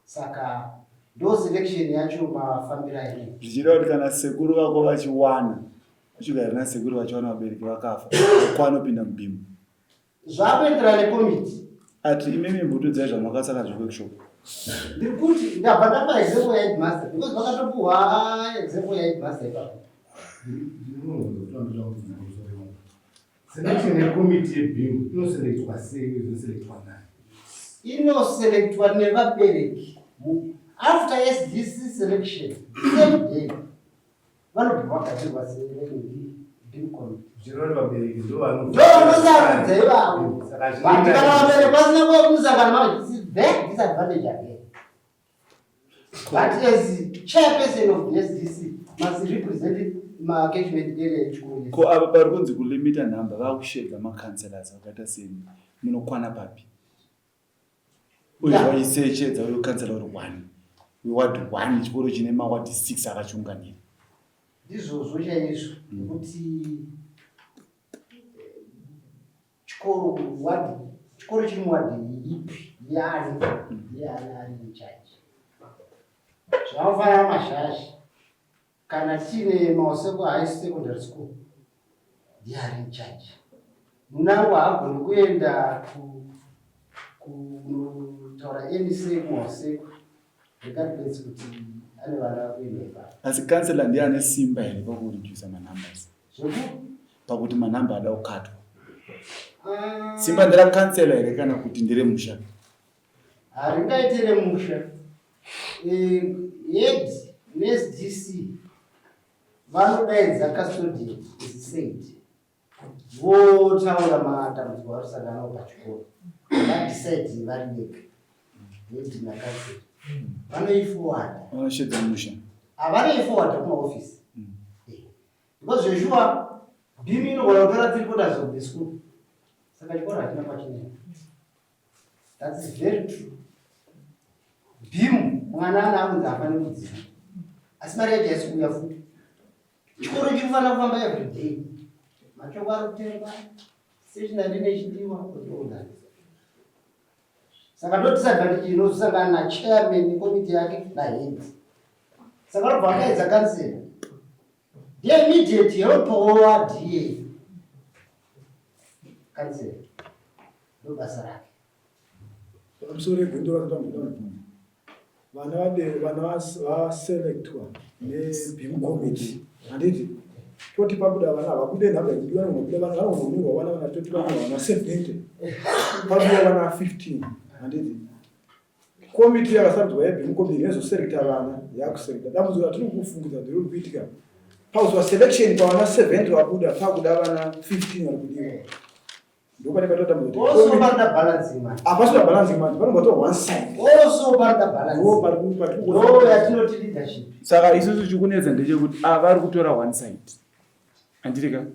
saka ndo selection yacho mafambiro aine zvichireva kuti kana sekuru vako vachiwana uchigara nasekuru vachiwana vabereki vakafa kwanopinda mubhimu Zvakuenderana nekomiti. Ati imimi mbutudzai zvamakasaka zveworkshop. Ndiri kuti ndabva ndapa example yaheadmaster because vakatopuhwa example yaheadmaster ipapo. Selection yekomiti yeBIM inoselectwa sei uye inoselectwa nani? Inoselectwa nevabereki after SDC selection same day. vanobva vagadzirwa seBIM Zvinoti vabereki ndovanosarudza ivavo but kana vabereki vasina kuva kumusangano manje their disadvantage again but as chairperson of the SDC must represent macatchment area yechikoro ko apa pari kunzi kulimita number vakushedza macounselors vakaita semi munokwana papi uyu vaisechedza uyu kansela uri one weward one chikoro chine maward 6 akachiunganira ndizvozvo chaizvo nekuti eh, chikoro ward chikoro chiri muward ipi yani ndiani ari in charge zvakafanana mashasha Kana tiine Maoseko High Secondary School ndiye ari in charge. Munangwa haagoni kuenda kunotaura NC kuMaoseko regardless kuti ane vana vakuenda ipapo. Asi councillor ndiye ane simba here pakureducer manumbers? Zveku? Pakuti manumber ada kukatwa. Ah. Simba ndera councillor here kana kuti nderemusha? Haringaite remusha. Eh, head neSDC vanodaidza custodian as said votaura matambudziko avari kusangana nawo pachikoro vadecide vari vega head nacouncil vanoiforwarda vanoshedza musha havanoiforwarda kumaofisi eh, because zveshuwa bhimi inogona kutora 3 quarters of the school saka chikoro hachina kwachinoenda That's very true. Bhimu mwana ana akunzi hafani kudzidza. Asi mari yacho haisi kuuya futi. Chikoro chiri kufanira kufamba every day. Machoko ari kutengwa, stationary nechidiwa and all that. Saka ndo disadvantage inozosangana nachairman nekomiti yake nahead. Saka vanobva vadaidza kansela. Ndiye immediate help wowadie. Kansela. Ndobasa rake. Pamusoro yegwendo rakatambura mubvunzo. Vana vade vana vaselectwa neBeam committee. Handiti? Toti pabuda vana vabude nhamba yekudiwa vanobuda vana vanonyorwa vana vana toti vana vana 70. Pabuda vana 15. Handiti? Komiti yakasarudzwa yeBeam committee inozoserekta vana yakuserekta. Dambudziko ratiri kufungidza kuti riri kuitika pakuzoa selection pavana 70 vabuda pakuda vana 15 vari kudiwa. Ndopane patoda dambudziko. Also parida balancing manje. Hapasina balancing manje panobva to one side. Also parida balancing. Ndo pari pari Ndo yatinoti leadership. Saka isusu chikunetsa ndechekuti ava vari kutora one side. Handiti ka?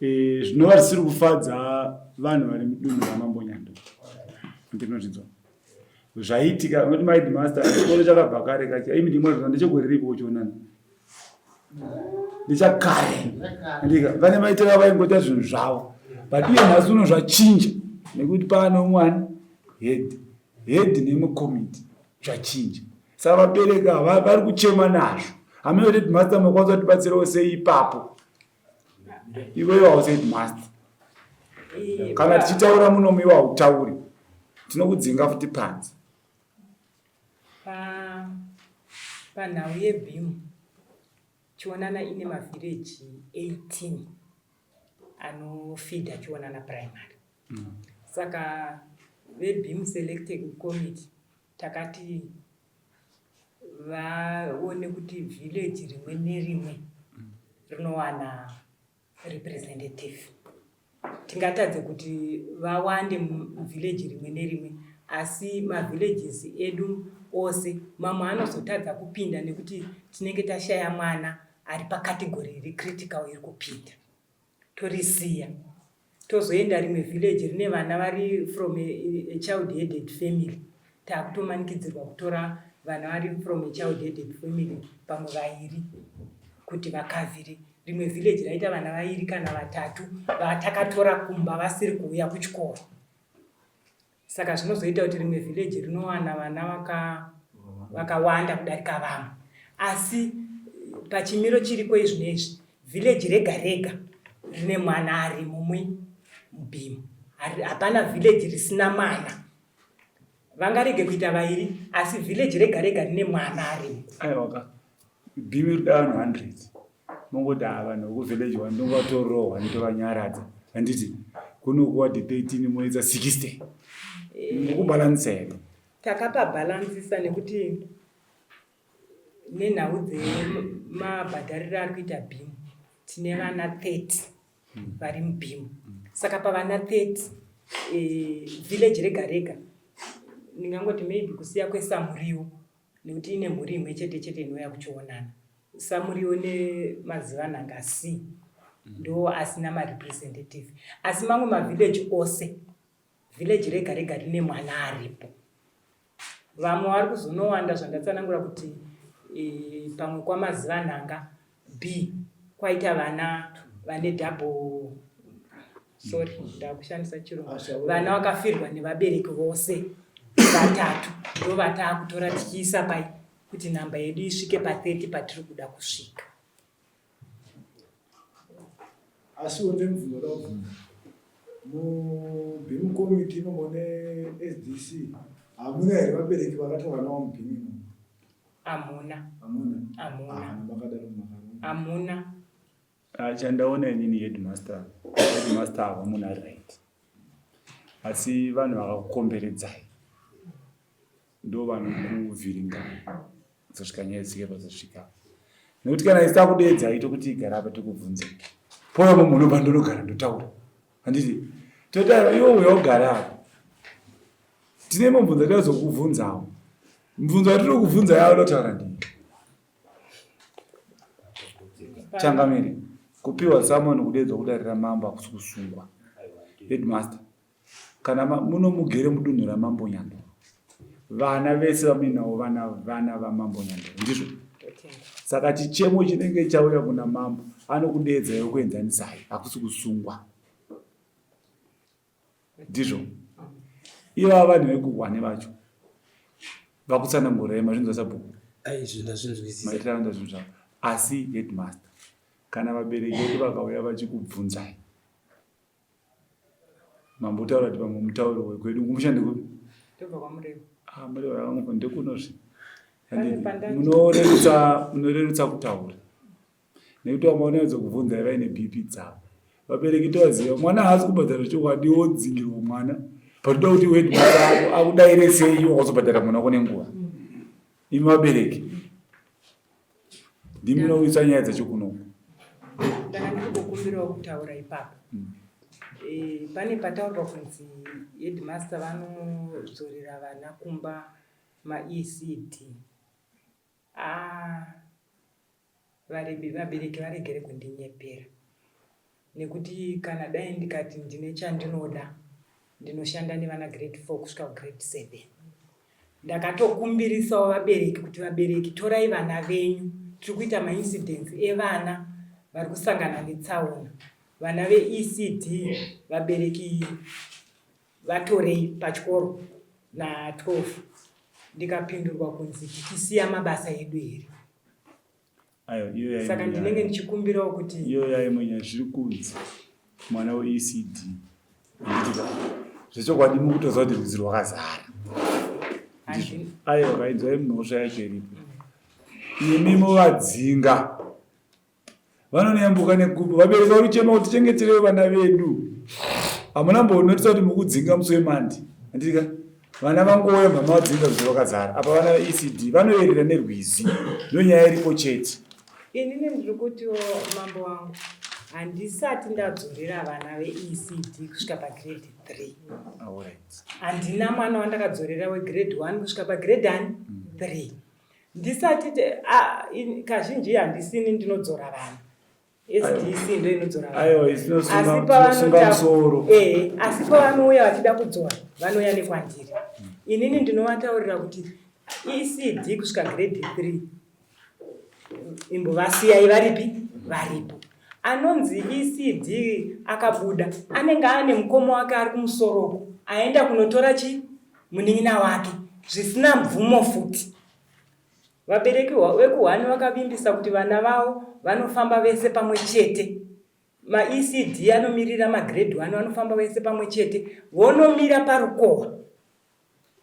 Eh, zvinova zvisiri kufadza vanhu vari mudunhu ramambo nyando ndinozvinzwa zvaiitika nekuti maheadmaster chikoro chakabva kare kachi imi ndimwe zvona ndechegore ripi kuchionana ndechakare ndika vane maitira vaingoita zvinhu zvavo but iye nhasi uno zvachinja nekuti paane umwani head head nemukomiti zvachinja saka vabereki ava vari kuchema nazvo hameno kuti headmaster makwanisa kutibatsirawo sei ipapo iwewe hausi headmaster kana tichitaura munomu iwe hautauri tinokudzinga futi panze panhau yebhimu chionana ine mavhireji 18 anofidha chionana primary mm. Saka vebeam selecting committee takati vaone kuti village rimwe nerimwe rinowana representative. Tingatadze kuti vawande muvillage rimwe nerimwe asi mavillages edu ose mamwe anozotadza kupinda nekuti tinenge tashaya mwana ari pacategory iri critical iri kupinda. Torisiya. Tozoenda rimwe village rine vana vari from a, a child headed family. Takutomanikidzirwa kutora vana vari from a child headed family pamwe vairi kuti vakavhire. Rimwe village raita vana vairi kana vatatu vatakatora kumba vasiri kuuya kuchikoro. Saka zvinozoita kuti rimwe village rinowana vana vakawanda kudarika vamwe. Asi pachimiro chiriko izvinezvi, village rega rega rine mwana arimo mubhimu. Hapana village risina mwana. Vangarege kuita vairi, asi village rega rega rine mwana arimo. Aiwa ka, bhimu rinoda vanhu 100. Mongoti haa vanhu vekuvillage one ndongovatorohwa ndotovanyaradza handiti kuno kuward 13 moita 60 mukubalansisa here? Takapabhalansisa nekuti nenhau dzemabhadhariro ari kuita bhimu tine vana 30 vari mubhimu saka pavana 30 eh, village rega rega ndingangoti maybe kusiya kwesamuriwo nekuti ine mhuri imwe chete chete inouya kuchionana samuriwo nemazivanhanga c ndo asina marepresentative asi mamwe mavillage ose village rega rega rine mwana aripo vamwe vari kuzonowanda zvandatsanangura kuti e, pamwe kwamazivanhanga b kwaita vana vane double sorry ndakushandisa chirungu vana vakafirwa nevabereki vose vatatu ndo vataakutora tichiisa pai kuti nhamba yedu isvike pa30 patiri kuda kusvika asiwo ndemubvunzo da kubvunza mubhimu committee imomo nesdc hamuna here vabereki vakatorwa navo mubhimu imomo hamuna hamuna hamuna makadaro makarunga hamuna Ah, chandaona inini headmaster headmaster ava munhu ari right asi vanhu vakakukomberedzai ndo vanokuvhiringai dzosvika nyaya dzisvike padzosvika nekuti kana isi takudeedzai tokuti igara apa tikubvunze pouya mumwe unobva ndonogara ndotaura handiti totaura iwe uya ugara apa tine mubvunzo tazokubvunzawo mubvunzo watiri kubvunza yawo unotaura ndii Changamire, kupiwa summon kudeedzwa kudare ramambo hakusi kusungwa. Headmaster, kana muno mugere mudunhu ramambo Nyandoro, vana vese vamuinawo vana vana vamambo Nyandoro, ndizvo? Saka chichemo chinenge chauya kuna mambo anokudeedzai okuenzanisai, hakusi kusungwa. Ndizvo. Ivava vanhu vekuhwane vacho vakutsanangurai mazvinzwa sabhuku. Aizvi ndazvinzwisisa. Maitira vanoita zvinhu zvavo. Asi headmaster kana vabereki vedu vakauya vachikubvunzai mambotaura kuti pamwe mutauro wekwedu kumusha ndekupi? Ndobva kwaMurewa. Ah, Murewa yakangofa ndekunozve. Munorerutsa munorerutsa kutaura. Nekuti vamwe vanonyatso kubvunzai vaine BP dzavo. Vabereki tovaziva mwana haasi kubhadhara chokwadi wodzingirwa mwana. But toda kuti headmaster akudaire sei iwe wakazobhadhara mwana wako nenguva. Imi vabereki ndimi munouyisa nyaya dzacho kunoku. Ndanga ndiri kukumbirawo kutaura ipapo. E, pane pataurwa kunzi headmaster vanodzorera vana kumba maECD. Ah, varebi vabereki varegere kundinyepera nekuti kana dai ndikati ndine chandinoda ndinoshanda nevana grade 4 kusvika kugrade 7 ndakatokumbirisawo vabereki kuti vabereki torai vana venyu tiri kuita maincidents evana vari kusangana netsaona vana veECD vabereki vatorei pachikoro na 12 ndikapindurwa kunzi tichisiya mabasa edu here Ayo, iyo yaimwe saka nyaya. ndinenge ndichikumbirawo kuti Iyo yaimwe nyaya zviri kunzi mwana weECD handiti ka zvechokwadi mukutoziva kuti rwizi rwakazara ndizvo Handini- aiwa kainzwai mhosva yacho iripo imi movadzinga Vanoyambuka negumbo vabereki vari kuchema kuti tichengeterei vana vedu. Hamuna mbonotisa kuti mukudzinga musi wemandi. Handika vana vangouya mama vadzinga rwizi rwakazara. Apa vana veECD vanoyerera nerwizi. Ndonyaya iripo chete. Inini ndiri kutiwo mambo wangu handisati ndadzorera vana veECD kusvika pagrade 3. Alright. Handina mwana wandakadzorera wegrade 1 kusvika pagrade ani 3. Ndisati kazhinji handisini ndinodzora vanhu. SDC ndo inodzora vanhu. Aiwa, Asi pavanoita musoro. Eh, asi pavanouya vachida kudzora vanouya nekwandiri. Inini ndinovataurira kuti ECD kusvika grade 3 imbovasiyai varipi varipo. Anonzi ECD akabuda anenge ane mukoma wake ari kumusoro uko aenda kunotora chi munin'ina wake zvisina mvumo futi. Vabereki vekuhwani vakavimbisa kuti vana vavo vanofamba vese pamwe chete. MaECD anomirira magrade 1 vanofamba vese pamwe chete vonomira parukowa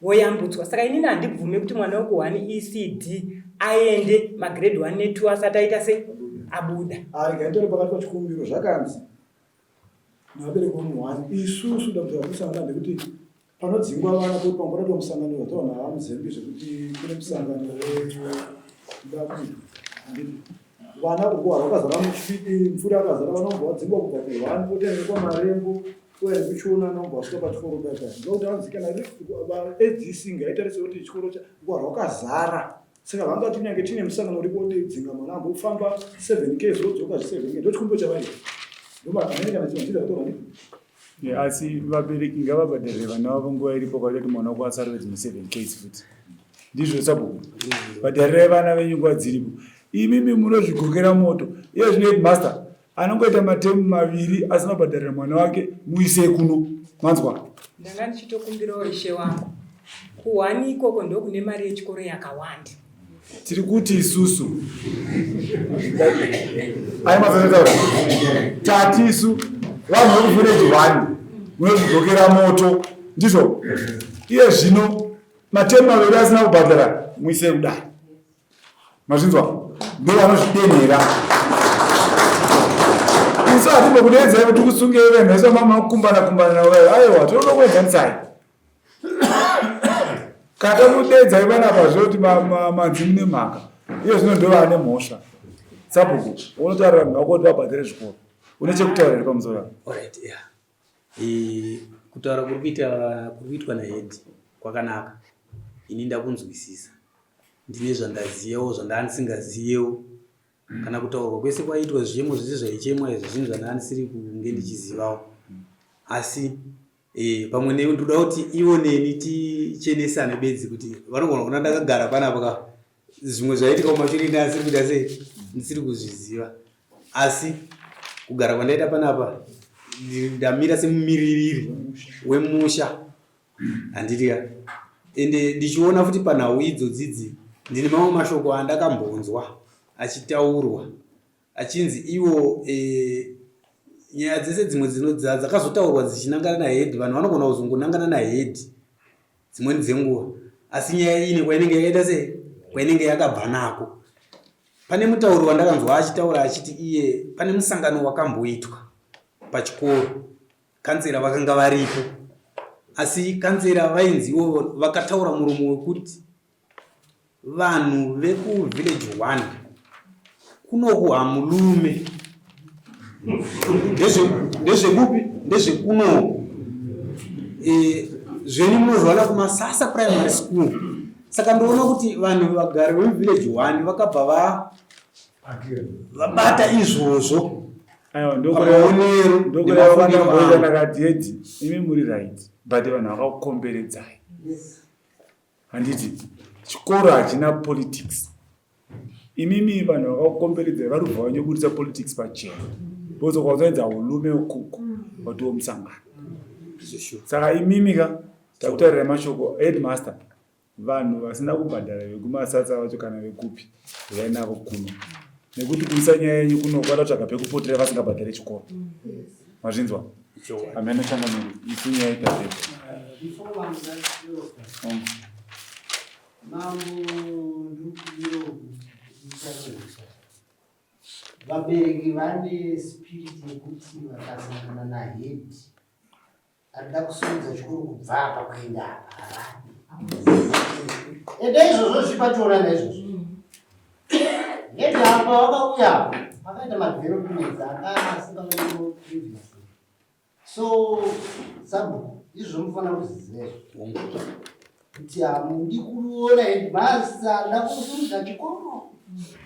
voyambutswa. Saka inini handibvume kuti mwana wekuhwani ECD aende magrade 1 ne2 asati aita se abuda. Regai nditaure pakati pachikumbiro zvakanzi nevabereki vomuhwani isusu dambudziko ratinosangana ndekuti panodzingwa vana kuti pamwe panoitwa musangano wataura navamuzembi zvekuti kune musangano wekuda handiti vana kurwa rwakazara mupfuri akazara vanobva vadzingwa kubva kuhwani votoenda nekwamarembo kuya nekuchiona anobva vasvika pachikoro paya paya ndokuti hanzi kana sdc ngaitarise kuti chikoro rwa rwakazara Saka vangati kunyange tine musangano uripo wodzinga mwana ambofamba 7 k zvodzoka zve 7 k ndochikumbo chavaita ndomaanenge kana chinhu chida kutorwa ndi asi vabereki ngavabhadharire vana vavo nguva iripo kwaita kuti mwana wako asarove dzimwe 7 ks futi ndizvo sabhuku bhadharirai vana venyu nguva dziripo imimi munozvigokera moto iye zvino headmaster anongoita matemu maviri asina kubhadharira mwana wake muisei kuno manzwa ndanga ndichitokumbirawo ishe wangu kuhwani ikoko ndokune mari yechikoro yakawanda tiri kuti isusu ayi mazataura tati isu vanhu vekuvillage one munozvidzokera moto ndizvo iye zvino matemu maviri asina kubhadhara muisei kudai Mazvinzwa? Ndo vanozvidenhera. Isu hatimbokudeedzai kuti kusungei venhu isu mama kukumbana kumbana navo vayo. Aiwa, tinoda kuenzanisai. Kana takudeedzai vanapa zvoti manzi mune mhaka. Iye zvino ndo vane mhosva. Sabhuku, unotaurira vanhu vako kuti vabhadhare zvikoro. Une chekutaura here pamusoro apa? Alright, yeah. E, kutaura kuri kuita kuri kuitwa nahead kwakanaka. Ini ndakunzwisisa. Ndine zvandaziyawo zvandandisingaziyewo kana kutaurwa kwese kwaiitwa zvichemo zvese zvaichemwa izvi zvinhu zvandandisiri kunge ndichizivawo asi e, pamwe newe ndinoda kuti ivo neni tichenesane bedzi kuti vanogona kuona ndakagara panapa ka zvimwe zvaitika kumashure ndasiri kuita sei ndisiri kuzviziva asi kugara kwandaita panapa ndamira semumiririri wemusha handiti ka ende ndichiona futi panhau idzodzidzi ndine mamwe mashoko andakambonzwa achitaurwa achinzi iwo e, nyaya dzese dzimwe dzakazotaurwa dzichinangana nahead vanhu vanogona kuzongonangana nahead dzimweni dzenguva asi nyaya iyi nekwainenge yakaita sei kwainenge yakabva nako pane mutauri wandakanzwa achitaura achiti iye pane musangano wakamboitwa pachikoro Kanzera vakanga varipo Asi kanzera vainzi ivo vakataura muromo wekuti vanhu vekuvillage one kunoku hamulume. Ndezvekupi? Ndezvekunoku. E, zvenyu munozviwana kumasasa primary school. Saka ndoona kuti vanhu vagari vemuvillage one vakabva va vabata izvozvo pamaonero ndokureva ndakati hedi imi muri right but vanhu vakakukomberedzai handiti chikoro hachina politics imimi vanhu vakakukomberedzai vari kubva vanyoburitsa politics pachena because ukazoedza ulume ukuku watiwo musangano saka imimi ka takutaurira mashoko headmaster Vanhu vasina kubhadhara vekumasatsa vacho kana vekupi huyai navo kuno nekuti kuisa nyaya yenyu kuno kwada kutsvaga pekupotera vasingabhadhare chikoro mazvinzwa amene changamire isu nyaya itapedza Vabereki vane spirit yekuti vakasangana nahead Arikuda kusimudza chikoro kubva apa kuenda apa havadi. Ende izvozvo zvipachona naizvozvo. Ende apa wakauya apa akaita madevelopments anga asingaoneko previously. So sabhuku izvo mufanira kuziziva izvo. Kuti hamudi kuona headmaster anoda kusimudza chikoro.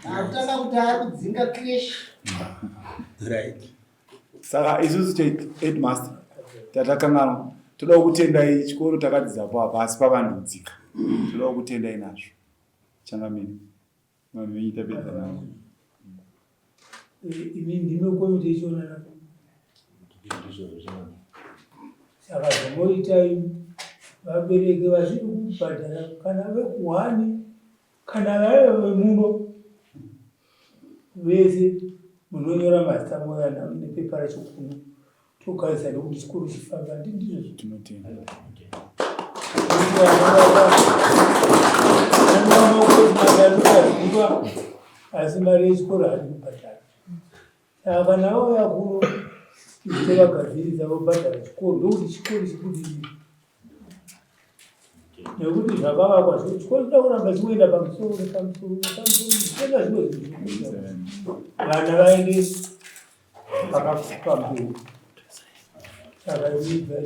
Akutanga kuti ari kudzinga creche. Right. Saka isusu headmaster tatakanganwa toda kukutendai chikoro takadzidzapo apa asi pavandudzika toda kukutendai nazvo changamire vanhu venyu tapedza navo. Imi ndimi komiti yechionana saka zvamoita imi vabereki vasiri kubhadhara kana vekuhani Kana vaive vemuno vese munonyora mazita mouya nepepa racho kuno togadzisa ndokuti chikoro chifambe handi ndizvozvo tinotenda asi mari yechikoro haadi kubhadhara saka kana vauya kuno tovagadzirisa vobhadhara chikoro ndokuti chikoro chibudirire nekuti zvakavakwa chikoro chinoda kuramba chingoenda pamusoro nepamusoro nepamusoro zvichienda zvimwe zvinhu vana vaende pakapamberi saka imibva